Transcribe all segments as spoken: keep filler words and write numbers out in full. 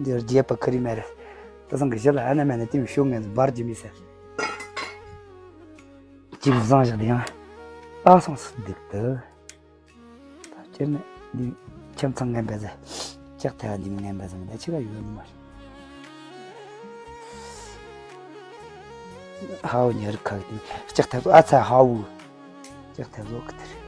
འདིར་རྒྱས་པ་ཁ་རི་མེར། ད་སང་གི་ཞི་ལ་ཨ་ན་མ་ན་ཏིང་ཤོ་ངན་འབར་གྱི་མི་ཟེར། ཅིག་བཟང་ཞིག་དེ་ཡང་ཨ་སོང་སུ་འདུག་ཏུ། ད་སྤྱིར་ནི་འདི་ཁྱིམ་ཚང་ངན་པ་ཟེར། ལྕགས་ཐལ་འདི་མི་ངན་པ་ཟེར་མི་ད་ཆི་ག་ཡོད་མ་རེད། ཧའོ་ཉེ་རི་ཁ་གི་ལྕགས་ཐལ་ཨ་ཚ་ཧའོ། ལྕགས་ཐལ་ལོ་གི་དེ་རེད།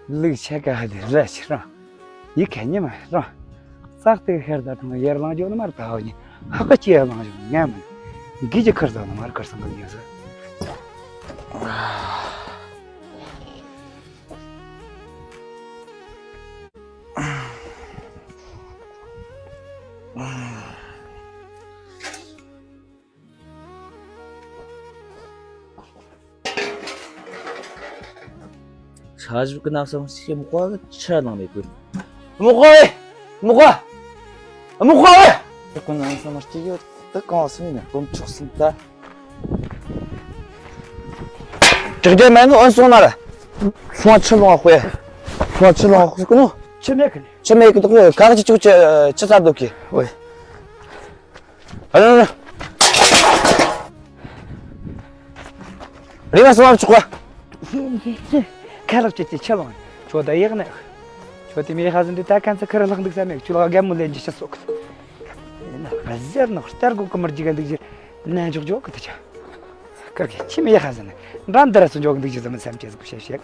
ལུག་ཆ་ག་དེ་ར་ཆི་རང་། ཡི་གེ་ཉི་མ་རང་། ཙག་ཏེ་ཤར་ད་དང་ཡར་ལངས་འཇོག་ནི་མར་ད་ཧོ་ཉི་ཧ་ཀ་ཅི་ཡར་ལངས་འཇོག་ངན་མ། འགི་ཅི་ཁར་ཟ་ནི་མར་ཁར་སང་གི་ཉན་ཟ། ས་ཞབས་ཀྱི་ན་བསམ་ཤེས་མོ་ཀ་ཆ་ལང་མེད་ཀུན། མོ་ཀ་ཨེ། མོ་ཀ་མོ་ཀ་ཨེ། དེ་ཀུན་ན་བསམ་ཤེས་ཡོད་དེ་གང་སོང་ཡིན་ན་དཀོན་མཆོག་གསུམ་ད། དྲག་དྲག་མེད་ནོ་ཨོན་སོང་ན་ར། སོང་ཆུ་ལོང་ཧོས། སོང་ཆུ་ལོང་ཧོས་ཀུན་ནོ། ཆུ་མེད་ཀི་ནི། ཆུ་མེད་ཀི་དོ་ཀུ་ག་གི་ཅུ་ཅུ་ཅུ་ས་དོ་ཀི། ཨོའི། ཨ་ལ་ལ། རེ་བ་སོང་བ་ཆུ་ཀ། ཁ་ལག་ཅི་ཅི་ཆུ་ལོང་། ཆོ་ད་ཡག་ནས། ཆོ་དེ་མི་ཧ་ཟིན་དེ་ད་ཁན་ཚ་ཁ་ར་ལག་འདུག་ས་མེད་ཆུ་ལག་རྒན་མོ་ལེན་ཅི་ཤ་སོག་ཡིན་ན་ག་ཟེར་ནོ་སྟར་གོ་ཀི་མར་ཇི་ག་འདུག་ཅི་ན་འཇོག་འཇོག་གི་ད་ཆ། ཀར་གི་ཆི་མི་ཧ་ཟིན་འདྲ་འདི་ར་སུ་འཇོག་འདུག་ཅི་ཟ་མི་སེམས་ཅེས་གུ་ཤེ་ཤེ།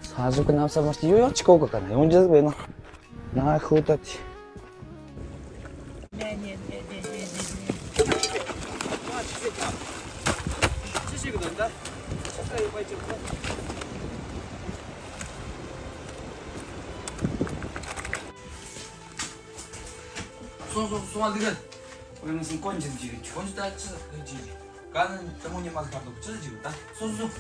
ས་ཟུག་གི་ནམ་ས་མར་ཡོ་ཡོ་ཆི་ཀོ་ཀོ་ཀ་ན་ཡོང་ཅེས་བེ་ན། ན་ཁུ་ཏ་ཏི། སོང་སོང་སོང་བ་འདི་ག། ཨོ་ཡང་སེམས་ཀོན་ཅི་ཅི་ཁྱོད་ད་ཅི་ཅི་ཅི། ག་ནི་དེ་མོ་ཉི་མ་ཁ་དོག་ཅི་ཅི་ད་སོང་སོང་།